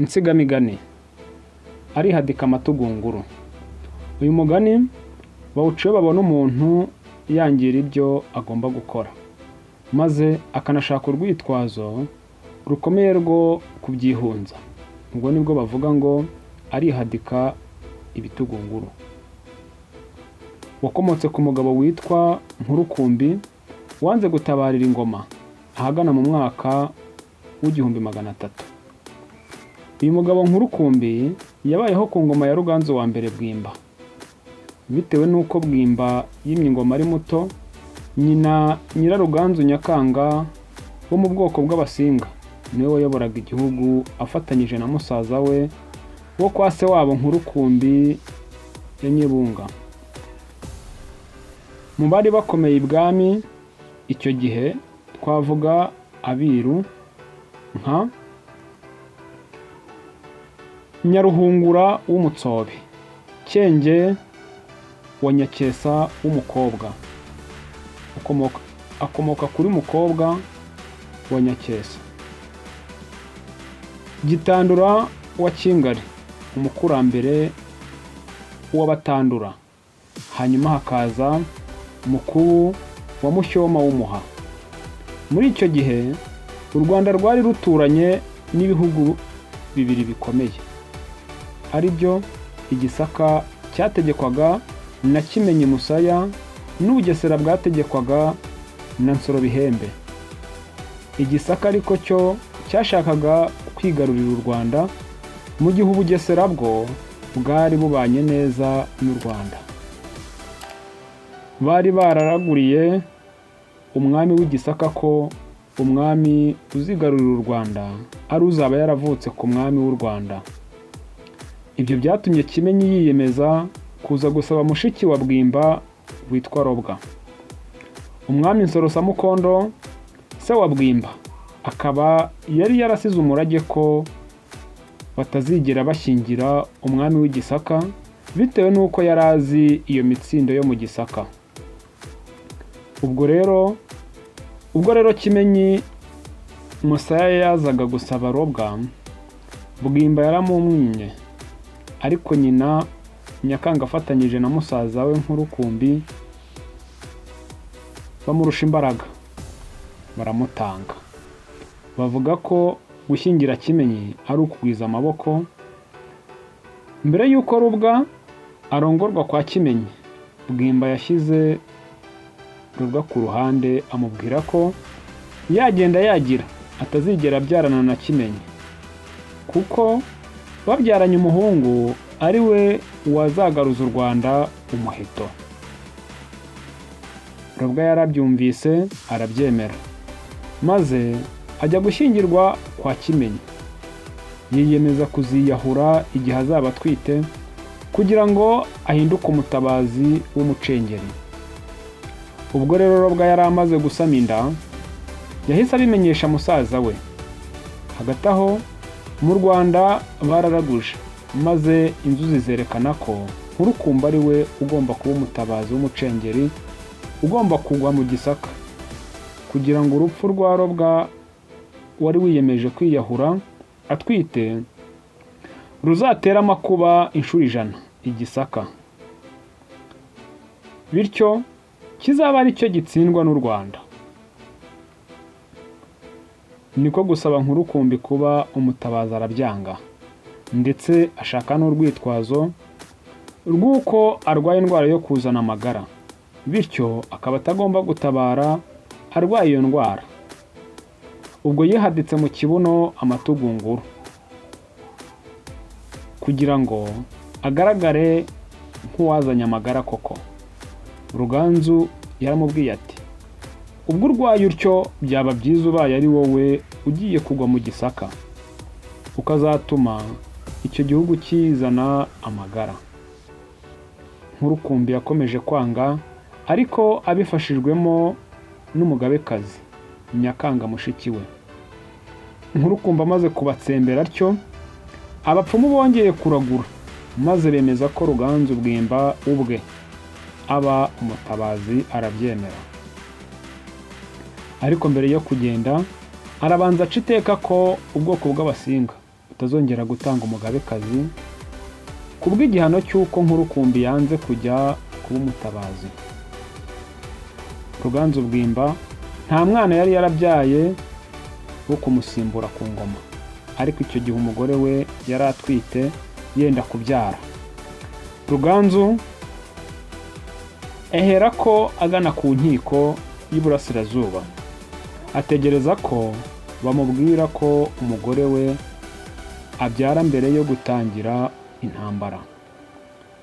Insigamigani: arihadika amatugunguru. Uyu mugani bawuca iyo babona umuntu yangira ibyo agomba gukora, maze akanashaka urwitwazo rukomeye rwo kubyihunza. Ubwo nibwo bavuga ngo arihadika ibitugunguru. Wakomotse ku mugabo witwa Nkurukumbi wanze gutabarira ingoma ahagana mu mwaka w'1300. Uyu mugabo Nkurukumbi yabayeho ku ngoma ya Ruganzu wa mbere Bwimba. Bitewe n'uko Bwimba yimye ingoma ari muto, nyina Nyiraruganzu Nyakanga wo mu bwoko bw'Abasinga niwe wayoboraga igihugu afatanyije na musaza we wo kwa se wabo Nkurukumbi ya Nyebunga. Mu bari bakomeye ibwami icyo gihe twavuga abiru nka Nyaruhungura w'Umutsobe, Cyenge wa Nyakesa w'umukobwa, akomoka kuri Mukobwa wa Nyakesa, Gitandura wa Kingari, umukurambere w'Abatandura, hanyuma hakaza Mukubu wa Mushyoma w'Umuha. Muri icyo gihe u Rwanda rwari ruturanye n'ibihugu bibiri bikomeye, ari byo Igisaka cyategekwaga na Kimenyi Musaya n'Ubugesera bwategekwaga na Nsorobihembe. Igisaka ariko cyo cyashakaga kwigarurira u Rwanda, mu gihe Ubugesera bwo bwari bubanye neza n'u Rwanda. Bari bararaguriye umwami w'Igisaka ko umwami uzigarurira u Rwanda ari uzaba yaravutse ku mwami w'u Rwanda. Ibyo byatumye Kimenyi yiyemeza kuza gusaba mushiki wa Bwimba witwa Robwa. Umwami Nsoro Samukondo, se wa Bwimba, akaba yari yarasize umurage ko batazigera bashyingira umwami w'Igisaka bitewe n'uko yari azi iyo mitsindo yo mu Gisaka. Ubwo rero Kimenyi Musaya yazaga gusaba Robwa, Bwimba yaramumwimye, ariko nyina Nyakanga afatanyije na musaza we Nkurukumbi bamurusha imbaraga baramutanga. Bavuga ko gushyingira Kimenyi ari ukugwiza amaboko. Mbere y'uko Rubwa arongorwa kwa Kimenyi, Bwimba yashyize Rubwa ku ruhande amubwira ko yagenda yagira atazigera abyarana na Kimenyi, kuko babyaranye umuhungu ari we wazagaruza u Rwanda umuheto. Robwa yarabyumvise arabyemera, maze ajya gushyingirwa kwa Kimenyi. Yiyemeza kuziyahura igihe azaba atwite kugira ngo ahinduke umutabazi w'umucengeri. Ubwo rero Robwa yari amaze gusama inda, yahise abimenyesha musaza we. Hagati aho mu Rwanda bararaguje, maze inzuzi zerekana ko Nkurukumbi ari we ugomba kuba umutabazi w'umucengeri ugomba kugwa mu Gisaka, kugira ngo urupfu rwa Robwa wari wiyemeje kwiyahura atwite ruzatere amakuba inshuro 100 Igisaka, bityo kizaba ari cyo gitsindwa n'u Rwanda. Niko gusaba Nkurukumbi kuba umutabazi arabyanga, ndetse ashaka n'urwitwazo rw'uko arwaye indwara yo kuzana amagara, bityo akaba atagomba gutabara arwaye iyo ndwara. Ubwo yihaditse mu kibuno amatugunguru kugira ngo agaragare nk'uwazanye amagara koko. Ruganzu yaramubwiye ati: "Ubwo urwaye utyo byaba byiza ubaye ari wowe ugiye kugwa mu Gisaka, ukazatuma icyo gihugu kizana amagara." Nkurukumbi yakomeje kwanga, ariko abifashijwemo n'umugabekazi Nyakanga mushiki we. Nkurukumbi amaze kubatsembera atyo, abapfumu bongeye kuragura maze bemeza ko Ruganzu Bwimba ubwe aba umutabazi, arabyemera. Ariko mbere yo kugenda arabanza aca iteka ko ubwoko bw'Abasinga kutazongera gutanga umugabekazi ku bw'igihano cy'uko Nkurukumbi yanze kujya kuba umutabazi. Ruganzu Bwimba nta mwana yari yarabyaye wo kumusimbura ku ngoma, ariko icyo gihe umugore we yari atwite yenda kubyara. Ruganzu ehera ko agana ku nkiko y'Iburasirazuba, ategereza ko bamubwira ko umugore we abyara mbere yo gutangira intambara.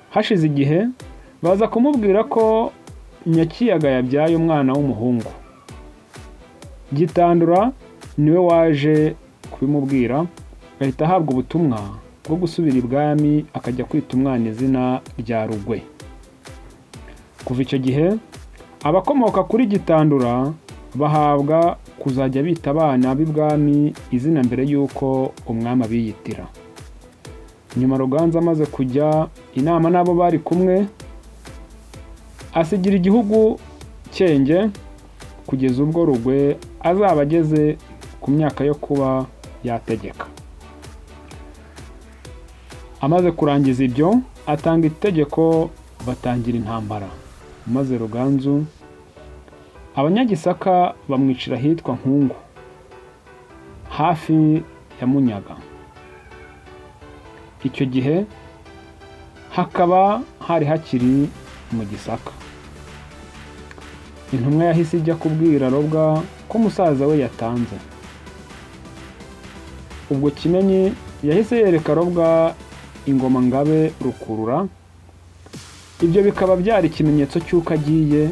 Hashize igihe baza kumubwira ko Nyakiyaga yabyaye umwana w'umuhungu. Gitandura niwe waje kubimubwira, ahita ahabwa ubutumwa bwo gusubira ibwami akajya kwita umwana izina rya Rugwe. Kuva icyo gihe abakomoka kuri Gitandura bahabwa kuzajya bita abana b'ibwami izina mbere y'uko umwami abiyitira. Nyuma Ruganzu amaze kujya inama n'abo bari kumwe, asigira igihugu Cyenge kugeza ubwo Rugwe azaba ageze ku myaka yo kuba yategeka. Amaze kurangiza ibyo, atanga itegeko batangira intambara, maze Ruganzu Abanyagisaka bamwicira ahitwa Nkungu hafi ya Munyaga. Icyo gihe hakaba hari hakiri mu Gisaka. Intumwa yahise ijya kubwira Robwa ko musaza we yatanze. Ubwo Kimenyi yahise yereka Robwa ingoma ngabe Rukurura, ibyo bikaba byari ikimenyetso cy'uko agiye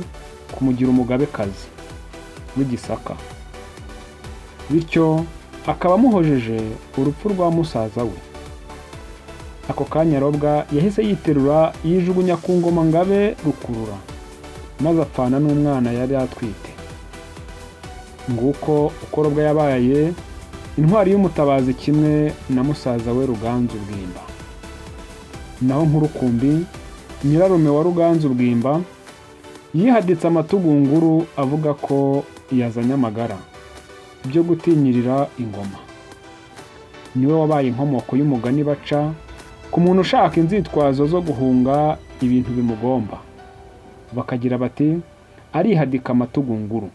kumugira umugabekazi w'Igisaka, bityo akaba amuhojeje urupfu rwa musaza we. Ako kanya Robwa yahise yiterura yijugunya ku ngoma ngabe Rukurura, maze apfana n'umwana yari atwite. Nguko uko Robwa yabaye intwari y'umutabazi kimwe na musaza we Ruganzu Bwimba. Naho Nkurukumbi, nyirarume wa Ruganzu Bwimba, yihaditse amatugunguru avuga ko yazanye amagara byo gutinyirira ingoma. Niwe wabaye inkomoko y'umugani baca ku muntu ushaka inzitwazo zo guhunga ibintu bimugomba, bakagira bati arihadika amatugunguru.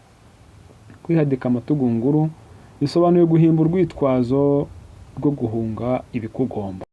Kwihadika amatugunguru bisobanuye guhimba urwitwazo rwo guhunga ibikugomba.